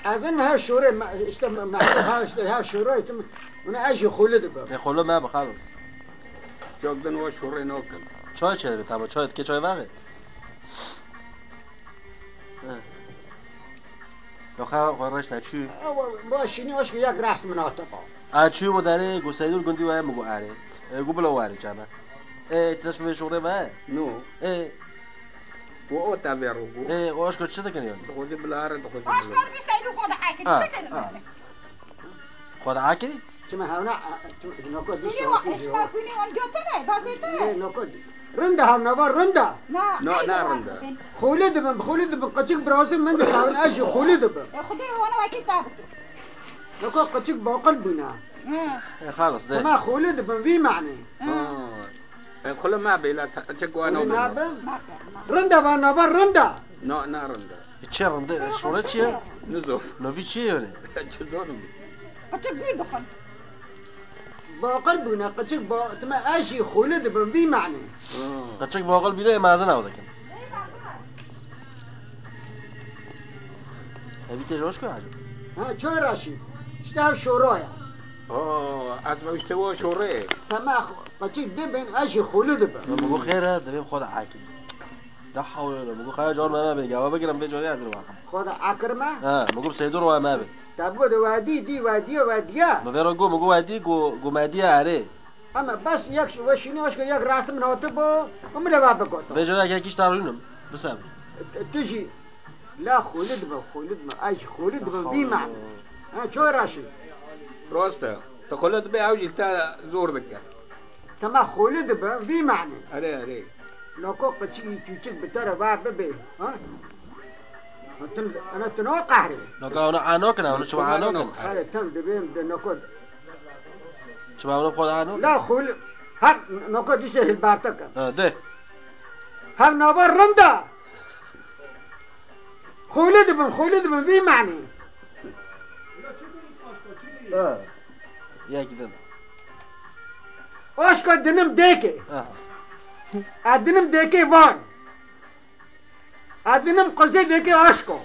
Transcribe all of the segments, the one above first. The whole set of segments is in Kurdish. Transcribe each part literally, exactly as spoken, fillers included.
Ez in ha şorê, me-, işte me-, me-, ha işte ha şorê tu, bunu ez jî xulî dibim. E, xulî me bi xalos. Çok din o şorê nokin. Çay çevir, tamam, çay, ke çay ver. He. Yoxa, xwe reşta çû. Ew, bu şînî aşkı yak resmin hate ba. A çû bu derê, go Seydûr gundî we, mi go erê. E, go bila were çaba. E, tu dest bi şorê ve? No. E. Û o te vê ro go. E, o aşkı çi dikin yani? Dixwazî bila are, dixwazî bila. Aşkı bi Seydûr xwe de akir, ha, çi derim ha. Xwe de akirî? Çima hewna, a, tu, noko dî şoku jî. Şkûnî wan götüne, bazete. Nê, noko dî. Rinda hewna var, rinda. Na, na rinda. Xulî dibim, xulî dibim, qıçık birazim min de hewna ez jî xulî dibim. E, Xudê wana wekî ta bikin. Noko qıçık baqil bûna. He. E, xalas, de. Dema xulî dibim, vî manê. He. Ha. E, xulî me bê, la se qıçık wana. Xulî nabim. Rinda va nava rinda. Na, na rinda. E, çi rinde? E, şore çi ye? Nizo. Novî çi ye yani? Çi zonim? Qıçık dî bixin. Baqil bûne, qıçık ba-, tima ez jî xulî dibim, vî manê. Ha. Qıçık baqil bîne, em azin ew dikin. Evî tê ji hoş ku hacı? Ha, ço raşî. İşte ev şoraya. Oo, ez me işte o şorê. Tema qıçık dibin, ez jî xulî dibim. Ya, bu xêr e, dibê xwe de akî. La hawle wala, mi got, "Xaya car me mebin, gava bigirim vê carê ez ê waqim." Xwe de akir me? Ha, mi got, "Seydo ro mebin." Te bi got, "Wedî, dî, wedî, wedî." Mi vê re got, mi got, "Wedî, go, go medî erê." Ama bes yek, we şînî aşkı yek rasim min hatibo, û min eva bigot. Vê carê yek îşta rûnim, bisem. Tu jî, la xulî dibe, xulî dibe, ay xulî dibe, vî mane. Ha, ço raşî. Rast e. Tu xulî dibe, ew jî te zor dike. Tema xulî dibe, vî mane. Erê, erê. Noko qıçık küçük bi te re va bibe, ha? Tın, ana tın o qehri. Noka ona anokin, ona çuva anokin. Hare, tın dibim de noko. Çuva ona xo anokin. La xul, ha, noko dişe hilbarta kan. Ha, de. Ha, nava rinda. Xulî dibim, xulî dibim, vî mane. Ha. Ya gidin. Aşka dinim dêke. Aha. A dinim dêke var. A dinim quzê dêke aşko.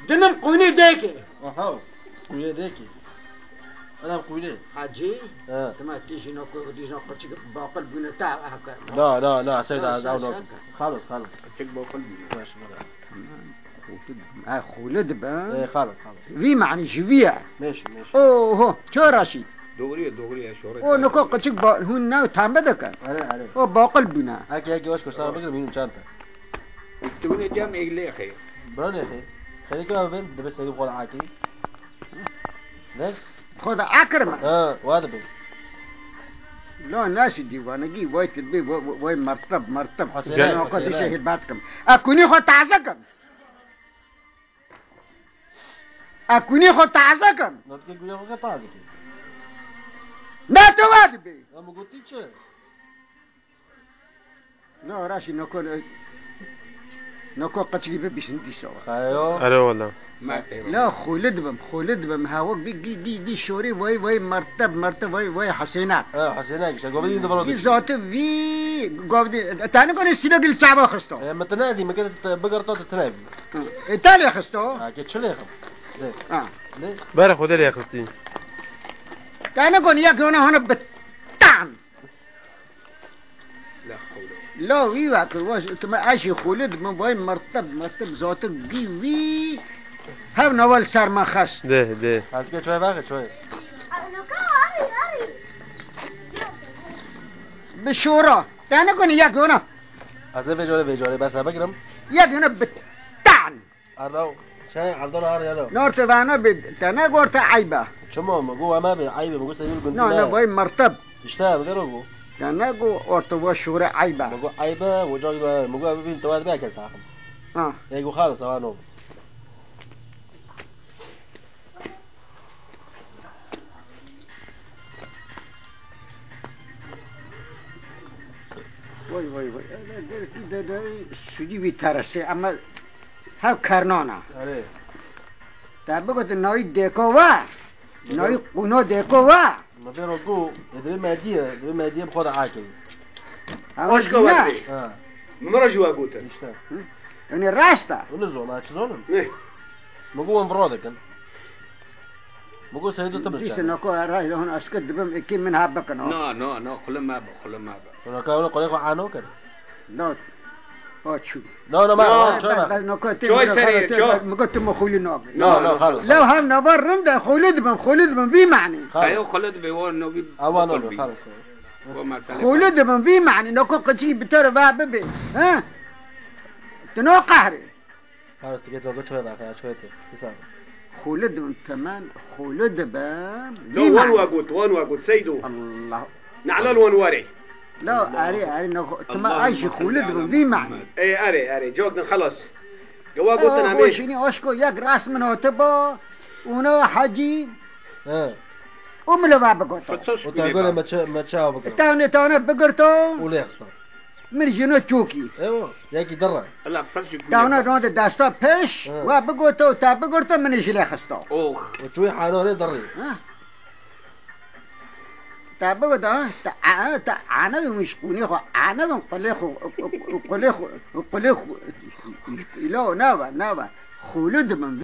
Dinim qûnê dêke. Aha, qûnê dêke. Ana qûnê. Hacı. He. Tamam, tijî noko, tijî noko, çik baqil bûne ta, ha, ka. Na, na, na, seyda, na, na, na, sa, sa, sa. Xalos, xalos. Çik baqil bûne. Baş, baş. Tamam. Xulid, ha, xulid be. E, xalas, xalas. Vî manî ji vî ye. Meşî, meşî. Oho, ço raşî. Doğru ye, doğru ye, şohret. O niko qıçık ba-, hûn ne tam bidike. Are, are. O baqil bûne. Haki, haki, baş kuşlara bigirim, hûn çanta. Tu ne cem eglê xê. Bana ne xê? Xêrê ka ben, dibe seyri xol haki. Ne? Xwe de akir me. Ha, wa dibe. La naşî dîwanegî, vay tirbê, vay, vay, vay merteb, merteb. Hasene, hasene. Dişe hilbat kim. A kunî xwe taze kim. A kunî xwe taze kim. Notke kunî xwe taze kim. Ne tu wa dibê. Ya mi gotî çi? Na, raşî noko, noko qeçikî bibîşin dîsa. Xeyo. Ere wala. La xulid bim, xulid bim. Hawa gî, gî, gî, gî şorî vay, vay merteb, merteb, vay, vay Hesêna. E, Hesêna işte, govdî de baro. Gî zati vî, govdî, tane kone sîlo gil çava xisto. E, me tine dî, me ke te bigarta te tine. E, te lê xisto. Ha, ke çi lê xim? De. Ha. De. Bere xwe de lê xistî. Tane kone yek yona hana bitan. La hawle. La wî wekir, wa tu me eşî xulid min vay merteb, merteb zatik gî wî hev nawal ser me xest. De, de. Azike çoy vexe çoy. Bi şora. Te ne koni yek yona. Ez ê vêcarê, vêcarê bes e bigirim. Yek yona bi tan. Erdo, şey, Erdo nahar ya lo. Norte vana bi, te ne gorte ayba. Çima mi got ema bi, aybe mi got seyir gundime. No, ne vay merteb. İşte, mi got. Te ne got orte va şure ayba. Mi got aybe, mi got, mi got bibin, te va be kel taxim. Ha. E got xalas, ava no. Vay, vay, vay. Belki dede sudî vî terese ama hev kernana. Erê. Te bigot nayî dêko va. Nayî qûno dêko va. Ma vero go, e, divê mediye, divê mediye bi xwe de akê. Aşka wextê. Ha. Min re jî wa gotin. İşte. Hı? Yani rast e. Bunu zor, ma çi zonim? Ne? Min got wan viro dikin. Min got Seydo tu Dîse bilçe. Nako eray de hon aşkir dibim êkî min ha bikin ha. Na, na, na, xule me be, xule me be. Naka wala qolê xwe ano kir. Na. Ha çû. Na, na, ma, Na, ma, çay bes, ma. Bes, nako tê Çay min serê, xalas, çay. Min got tu me xulî nabî. Na, na, xalas. Lew hev nava rind e, xulî dibim, xulî dibim, vî manî. Xalas. Eyo xule dibe, wa nobî Awa bikul nobî, bî. Xalas. Wa mesele Xulî xalas. Dibim, vî manî, nako qicî bi te re va bibe. He? Tu no qehrê. Paris, tu gêt logo çöre bak, ya çöre te. Kısa. Xulid bin temen, xulid bin. Lo, wan wa got, wan wa got, Seydo. Allah. Na'lal wan warê. Lo, arê, arê, no, tima Allahümme ay jî salli xulid ala bin, vî Muhammed. Mani. Ê, arê, arê, cok din, xelas. Ge wa gotin, amê. Hoşini, hoşko, yek rast min hotibo, uno hacî. He. Û min li va bigota. Fıtsız O ta kule gole bak. Meçe, meçe awa bigota. Tane, tane bigota. Û lê xista. Min jino çokî. Ewa, yekî derre. Ela pes jî gulê Tawna bak. Dona de desta pêş, Hı. Wa bigota û ta bigota min jî lê xista. Oh. Û çûyî hanore derrî. Ha? Ta bigota, ha? Ta a-, ta anagin wî ji qûnê xwe, anagin qulê xwe, qulê xwe, qulê xwe, lo, nava, nava. Xûlû dibin.